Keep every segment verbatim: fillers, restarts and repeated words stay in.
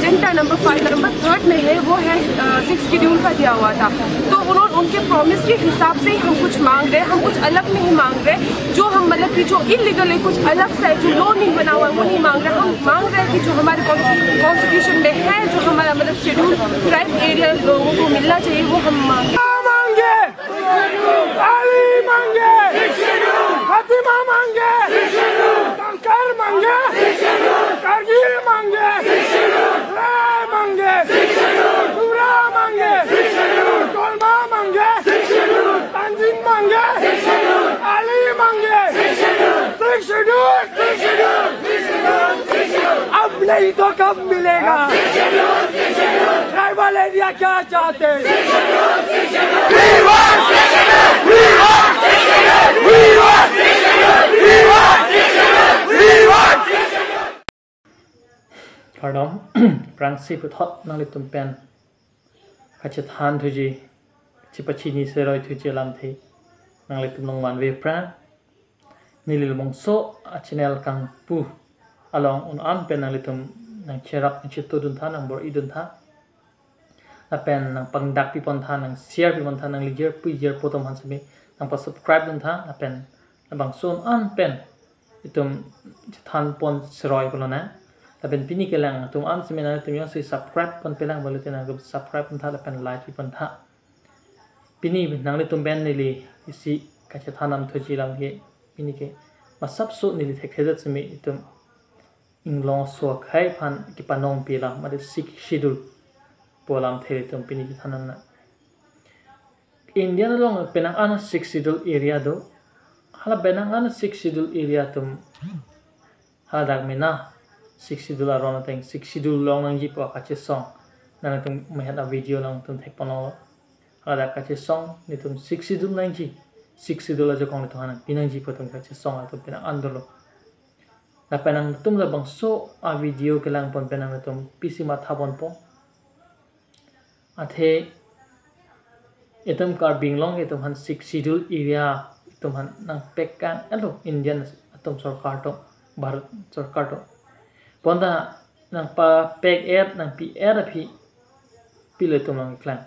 Agenda number five, number third में है, वो है सिक्स शेड्यूल का दिया हुआ था। तो उन्होंने, उनके प्रॉमिस के हिसाब से ही हम कुछ मांग रहे हैं, हम कुछ अलग नहीं मांग रहे। जो हम, मतलब कि जो इलीगल है, कुछ अलग सा है, जो लॉ नहीं बना हुआ है, वो नहीं मांग रहे। हम मांग रहे हैं कि जो हमारे कॉन्स्टिट्यूशन में है, जो हमारा, मतलब, शेड्यूल ट्राइब एरिया लोगों को मिलना चाहिए, वो हम मांग रहे हैं। मांगे, अली मांगे, फातिमा मांगे, कंकर मांगे, करगिल मांगे, रे मांगे, तुरा मांगे, कोलमा मांगे, तंजीन मांगे, अली मांगे, सिक्स शेड्यूल। अब नहीं तो कब मिलेगा? ट्राइबल एरिया क्या चाहते हैं? Kardom, aphrangsi puthot nanglitum pen kachethan thuji, chipachini seroi thuji alamthe nanglitum nangvanve aphrang, neli labangso a channel kangpu along un-an pen nanglitum nangcherap nangchetudun tha, nangbor-idun tha. Lapen nangpangdak pipon tha, nang share pipon tha, nanglijir pujir pu atum aphan semi nangpa subscribe dun tha, lapen labangso un-an pen itum chethan pon seroi pulo na. Lapen pini kelang atum an semi nanglitum jongsi subscribe ponpelang pulote nangtum subscribe pon tha lapen like pipon tha. Pini nanglitum pen neli isi kachethan nam thuji alam ke, pini ke masapso neli thekthedet semi itum inglongso akhei aphan kepanongpi alam, mate sixth schedule pu alamthe itum pini chethan nam na. India along penang an sixth schedule area do. Hala penang an sixth schedule area atum hadak mena sixth schedule aron ateng sixth schedule long nangji pu kachesong nangtum mehet a video nangtum thekponlo. Hadak kachesong nelitum sixth schedule nangji, sixth schedule ajakong nelitum aphan pi nangji pu atum kachesong atum penang an dolo. Lapen nangtum labangso a video kelang pon pen nangtum pisi matha ponpo. Athe itum Karbi Anglong itum aphan sixth schedule area itum aphan nangpek kang alo Indian atum sorkar atum, Bharat sorkar atum. Bonta nangpapek-et nangpi-et aphi pilo itum nangklang.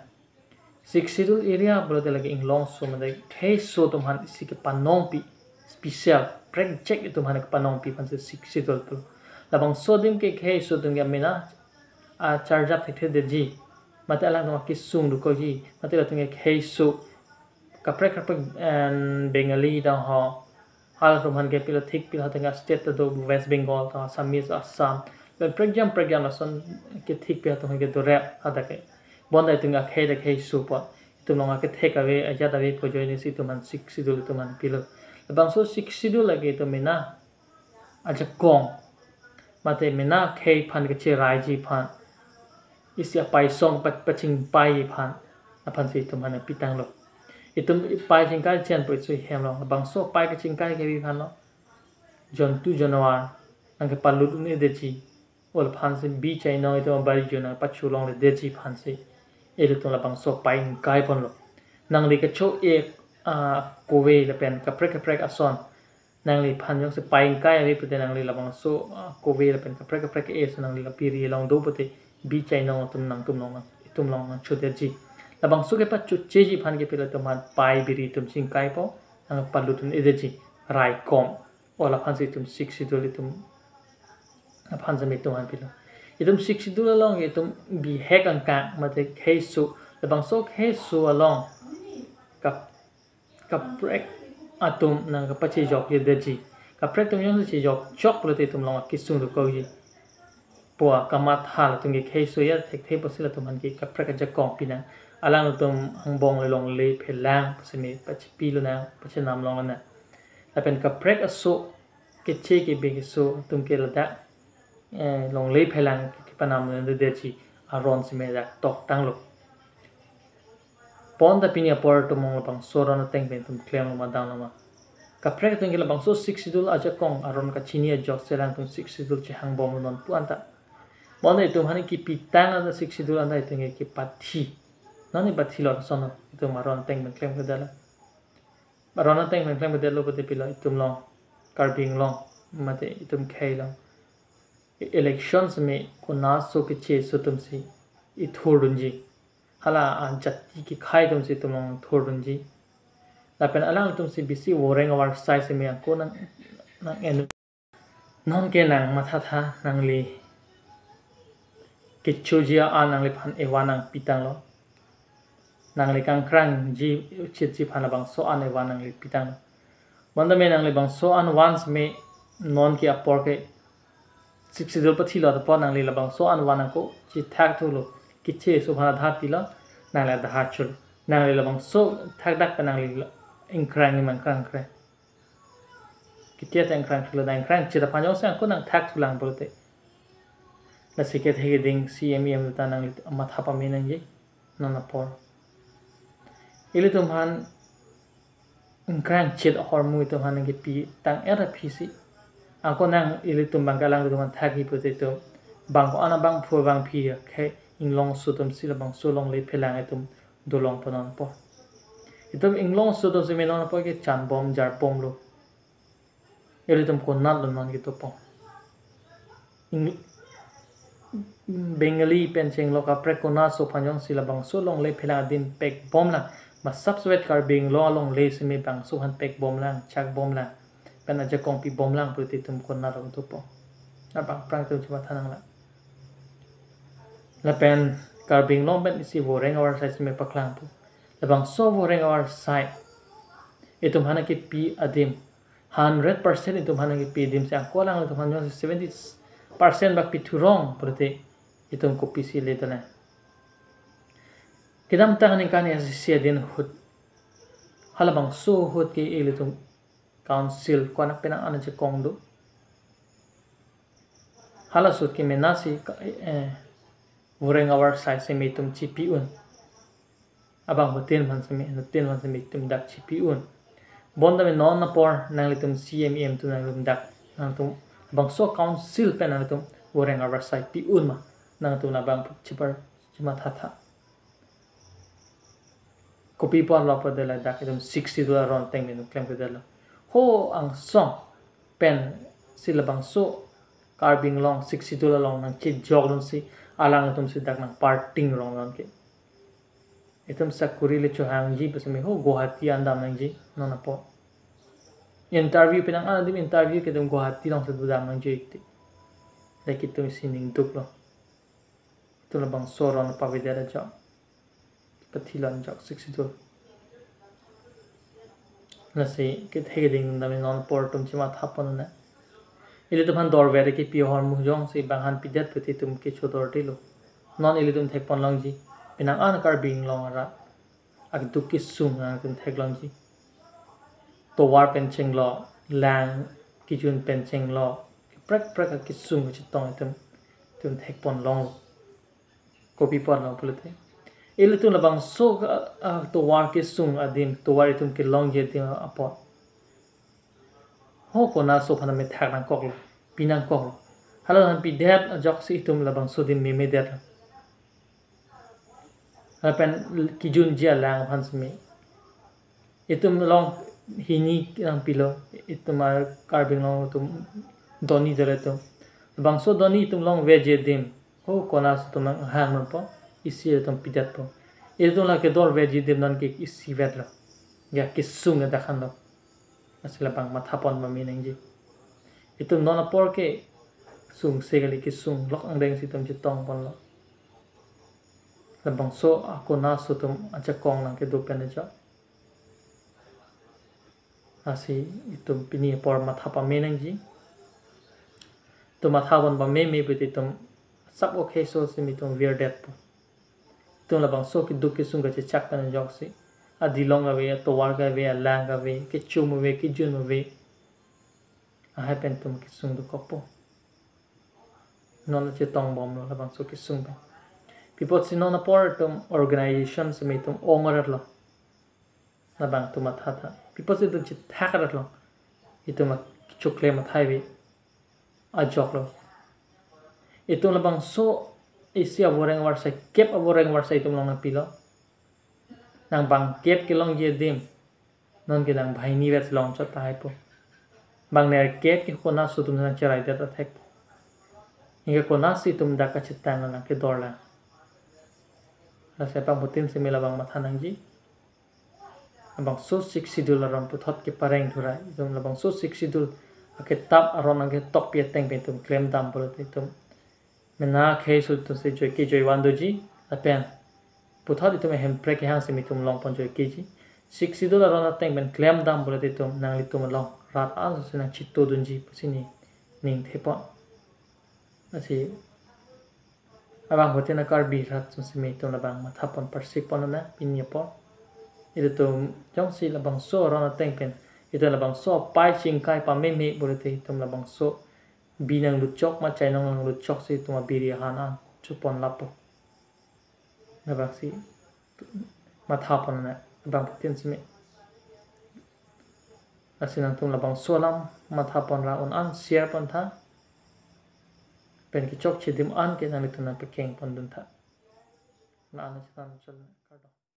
Sixth schedule area pulote lake inglongso mate kheiso atum aphan isi kepanongpi, special project itum aphan kepanongpi aphansi sixth schedule pu. Labangso adim ke kheiso atum ke mena acharjap thekthedetji, mate alangtum akesung dokoji, mate latum ke kheiso kaprek kaprek, em, Bengali dang ho, halatum aphan ke pilo thik pilo hateng a state ta do, West Bengal ta, Assamese, Assam, pen prekjam prekjam lason ke thik pi hatum ke dorep hadak ke. Bonta itum akhei ta kheiso apot, itum along akethek ave, ajat ave pu ajoine si itum aphan sixth schedule itum aphan pilo. Labangso sixth schedule lake itum mena ajakong mate mena khei aphan kacheraiji aphan, isi apaisong pa-, pachingpaiji aphan, aphansi itum aphan pitanglo. Itum pai chingkai chen po isu hem lo, labangso pai kachingkai kebi aphan lo, jontu jonawar nangkepalut un-edetji, o laphansi bi chainong itum abari jo nangpacholongledetji aphansi ilitum labangso pai ingkai ponlo. Nangli kacho-e, ah, kove lapen kaprek kaprek ason nangliphan jongsi pai ingkai ave pute nangli labangso, ah, kove lapen kaprek kaprek ke-e ason nangli la biri along do pute bi chainong atum nangtum along nang, itum along nangchodetji. Labangso kepachocheji aphan ke pilo itum aphan pai biri itum chingkaipo, nangpalut un-edetji, raikom. O laphansi itum sixth schedule itum aphan semi itum aphan pilo. Itum sixth schedule along itum bihek angkang mate kheiso, labangso kheiso along kap-, kaprek atum nangkapachejokjedetji. Kaprek atum jongsi chejokchok pulote itum along akesung dokoji pu akamatha latum ke kheiso ya thekthe apotsi latum aphan ke kaprek ajakong pinang. Alangtum angbong le longle phelang pu semi pachipilonang, pachinam longlonang. Lapen kaprek aso keche kebe keso atum ke ladak, eh, longle phelang kepanamledetji aron semi dak toktanglo. Bonta pini apor atum along labangso aron ateng pen itum klemlo ma damlo ma. Kaprek atum ke labangso sixth schedule ajakong aron kachini ajok si alangtum sixth schedule chehangbomlo non pu anta. Bonta itum aphan kepitang anta sixth schedule anta itum ke kepathi. Non kepathilo ason itum aron ateng pen klemkledetlo. Aron ateng pen klemkledetlo pute pilo itum along, Karbi Anglong mate itum khei along Election seme konaso keche aso atumsi ithurdunji. Hala ajati kekhei atumsi itum along thurdunji. Lapen alangtum si bisi voreng avarsai seme ako nang, nang-en. Nonke nang mathatha, nangli kechoji a-an nangliphan evan nangpitanglo. Nangli kangkrangji uchitji aphan labangso an evan nanglipitanglo. Bonta me nangli bangso an van seme nonke apor ke Sixth Schedule pathilo apot nangli labangso an van ako chethak thulo. Keche aso aphan adhar pilo, nangli adhar cholo. Nangli labangso thakdak pen nangli ingkrang imang krang kre. Ketia ta ingkrang thulo, nang ingkrangchit aphan jongsi ako nang thak thulang pulote. Lasi kethe keding C M E M ta nangli matha pame nangji non apor. Ilitum aphan ingkrangchit ahormu itum aphan nangkepi tang-et aphisi. Ako nang ilitum bang kalang itum aphan thakji pulote itum bang ko-an abangphu abangphi akhei inglong aso atumsi labangso longle phelang itum dolongpo non apor. Itum inglong aso atumsi me non apor ke chanbom jarbomlo. Ilitum konatlo non kedopon. Ing-, Bengali pen chenglok kaprek konaso aphan jongsi labangso longle phelang adim pekbomlang, ma sapsvet Karbi Anglong alongle seme bangso aphan pekbomlang, chakbomlang, pen ajakong pibomlang pulote itum konatlo kedopon. Abang aphrang itum chematha nanglang. Lapen Karbi Anglong pen isi voreng avarsai seme paklangpo. Labangso voreng avarsai itum aphan nangkepi adim, hundred percent itum aphan nangkepi adim si ako alanglitum aphan jongsi seventy percent bak pithurong pulote itum kopisi le dana. Kedamtang aningkan isi adin ahut, halabangso ahut ke ilitum council ko-an penang an ajakong do. Halaso ahut ke mena si ka-, eh, voreng avarsai seme itum chipi-un. Abangphutin aphan seme, anuttin aphan seme itum dak chipi-un. Bonta me non apor nanglitum C M E M atum nanglitum dak, nangtum bangso council pen nangtum voreng avarsai pi-un ma, nangtum labang chipar chemathatha. Kopi apotlo pulote ladak itum Sixth Schedule aron ateng me nangklemkledetlo. Ho angsong pensi labangso Karbi Anglong Sixth Schedule along nangchejokdunsi alangtumsi dak nangparting rong nonke. Itum sakuri le chohangji pu seme ho Guwahati an dam nangji non apor. Interview penang an adim interview ke itum Guwahati alongsi dam nangji ikti. Lake itum isi ning duklo. Itum labangso aron pavedet ajok, pathilon ajok Sixth Schedule. Lasi kethe keding dam non apor itum chematha pon na. Ilitum aphan dorvet kepi ahormu jongsi bang aphan pidet pulote itum kechodor dilo. Non ilitum thekpon longji. Penang an Karbi Anglong arat akeduk kesung nangtum theklongji. Tovar pen chenglok, lang kejun pen chenglok, kaprek kaprek akesung kachetong itum, itum thekpon long. Kopi apotlo pulote, ilitum labangso, ah, ah, tovar kesung adim, tovar itum kelongji adim apot, ho konaso aphan methak nangkoklo, pi nangkoklo. Hala aphan pidet ajoksi itum labangso adim memedetlo. Lapen kejunji alang aphan seme itum along hini nangpilo, itum a-Karbi Anglong atum doni dolo itum. Labangso doni itum longveji adim, ho konaso atum nanghang nangpo, isi atum pidetpo. Itum la kedorveji adim nonke isivetlo. Ya kesung ya dakhanlo. Lasi labang mathapon pame nangji. Itum non apor ke sungse kali, kesung lok angdeng si itum chetongponlo. Labangso akonaso atum ajakong nangkedo pen ajok. Lasi itum pini apor matha pame nangji. Itum mathapon pameme pulote itum sap oke so seme itum virdetpo. Itum labangso keduk kesung kachechak pen ajoksi, adilong kave, atovar kave, alang kave, kechum ave, kejun ave, lahai pen itum kesung dokokpo. Non chetong bomlo labangso kesung pen. Pi apotsi non apor itum organization seme itum ong-etlo. Labang itum mathatha. Pi apotsi itum chethak-etlo. Itum a-, chokle mathai ave ajoklo. Itum labangso isi avoreng avarsai, kep avoreng avarsai itum along nangpilo. Nang bang kep kelongji adim, nonke nang banghini vet si longchot tahaipo. Bang nerkep ke konaso atum nangcheraidet athek. Anke konasi itum dak kachetang lang kedor lang. Lasi abangphutin semi labang matha nangji. Labangso Sixth Schedule aron puthot kepareng thurai. Itum labangso Sixth Schedule akitap aron nangketokpi ateng pen itum klemdam pulote itum mena khei sul itum si joike joivan doji lapen puthot itum hemprek kehang semi itum longpon joikeji. Sixth Schedule aron ateng pen klemdam pulote itum nanglitum along rat an susi nangchitodunji pusi ne ningthepon. Lasi abangphutin a Karbi rat atum semi itum labang mathapon parsikpon na pini apor. Ilitum jongsi labangso aron ateng pen itum labangso apai chingkai pameme pulote itum labangso bi nangluchok ma chainong nangluchok si itum abiri ahan an chupon lapo. Labangsi mathapon na abangphutin semi. Lasi nangtum labangso alam mathapon ra un an share pon tha. Pen kechokche adim an ke nanglitum nangpekeng pondun tha. La-an chetan chol.